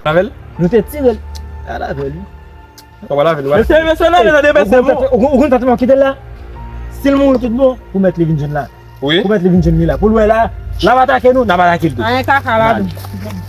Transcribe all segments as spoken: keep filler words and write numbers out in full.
Avè l? Nou te tire l. Al avè l, wi. Ou pral avè l, ou pral. Mesye, mesye, nan, nan, nan, mesye, bon. Ou konn, ou konn, ou konn, ou konn, ou konn, ou konn, ou konn, ou konn, ou konn, Pou mèt li vin jwenn la. Wi. Pou mèt li vin jwenn li la. Pou l wè la, l ap atake nou, n ap atake l tou. Anyen kaka la tou.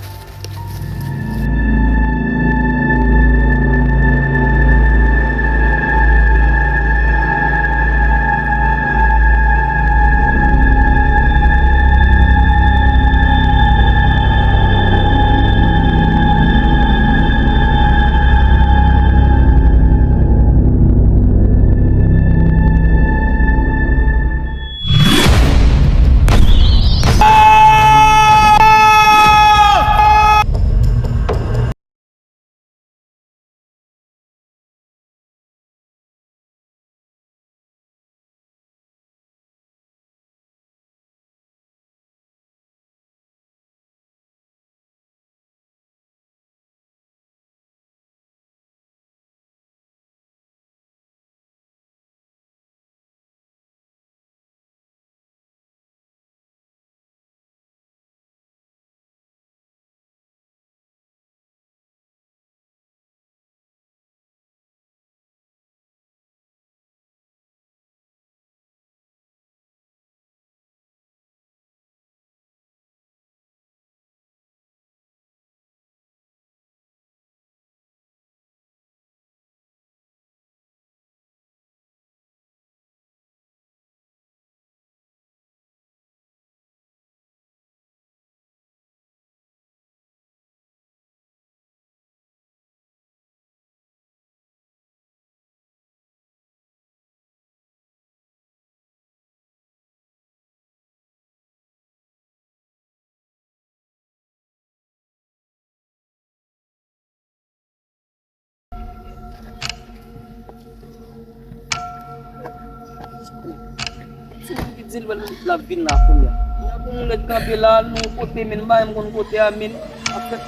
Ti moun ki di l wè l ap vin la kounye a. Kounye a pou moun ret kanpe la, al nan yon kote, men m pa menm konn kote a, men ap fè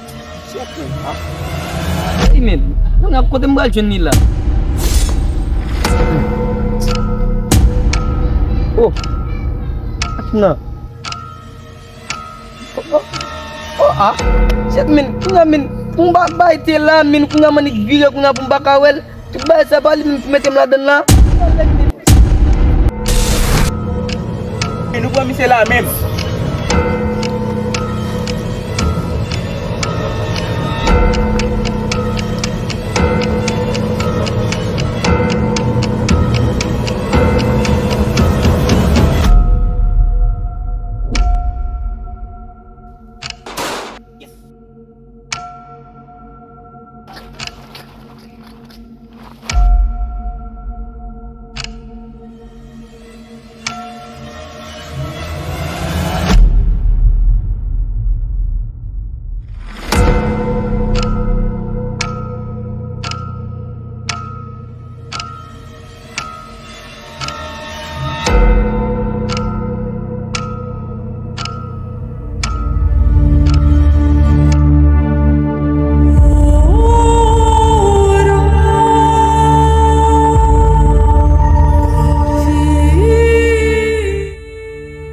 shit, men, ah. Ey, men, kounye a kote m pral jwenn li la? Oh, nan. Oh, oh, oh, ah. Shit, men, kounye a, men, pou m pa bay te la, men, kounye a, m annik vire, kounye a, pou m pa ka wè l. Tout bagay sa pa li menm ki mete m ladann la. Men nou pran misye la menm.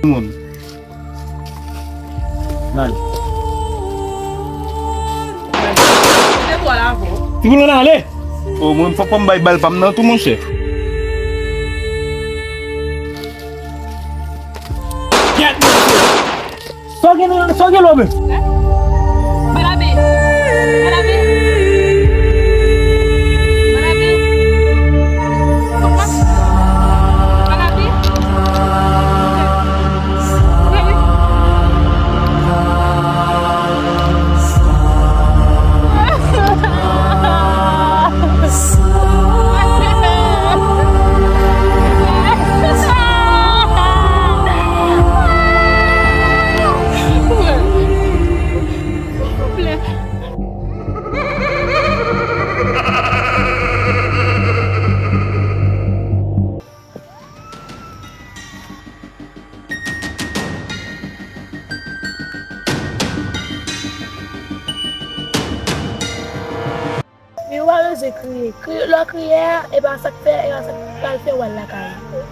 Moun. Nan. Timoun nan ale. O, mwen fòk fò m bay bal pa m nan tou, monchè. Sa w gen, sa w gen lò menm? Balabe. Balabe. Balabe. Balabe. Men ou pa bezwen kriye. Kriye, lè w kriye a, e pa sa k fè, e pa sa k pral fè w al lakay ou.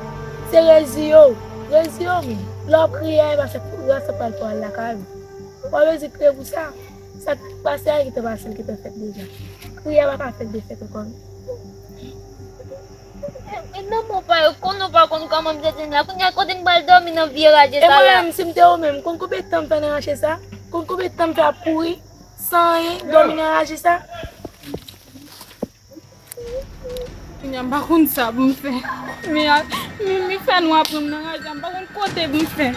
Se reziye w. Reziye w, men. Lè w ap kriye a, e pa sa k, e pa sa k pral fè w al lakay ou. Ou pa bezwen kriye pou sa. Sa k pase a gentan pase, l gentan fèt deja. Kriye a pa ka fèt defèt ankò non. E, e nan mo pa yo, konn nou pa konn kòman m te tini la. Kounye a kote m pral dòmi nan vye raje sa la? E mwen menm, si m te ou menm, konn konbyen tan m fè nan raje sa? Konn konbyen tan m fè ap kouri, san anyen, dòmi nan raje sa? Kounye a m pa konn sa pou m fè. Men, men, men fè nwa pran m nan raje a, m pa konn kote pou m fè.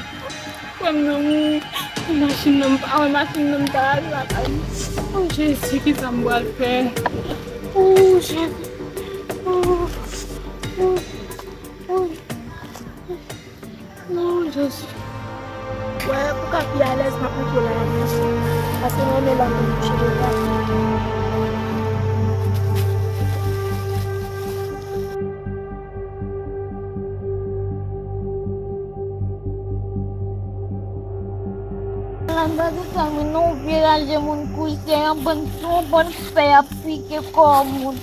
Frè m nan mouri. Machin nan, m pa wè machin nan, m ta ale lakay mwen. O Jezi, kisa m pral fè? O Jezi. O, o, o. Non, Jezi. Wè, pou ka pi alèz, m ap montre w la, paske mwen renmen lè moun kouche devan. Lan gade sa, men non, vye raje moun kouche, yon bann, yon bann fè ap pike kò moun.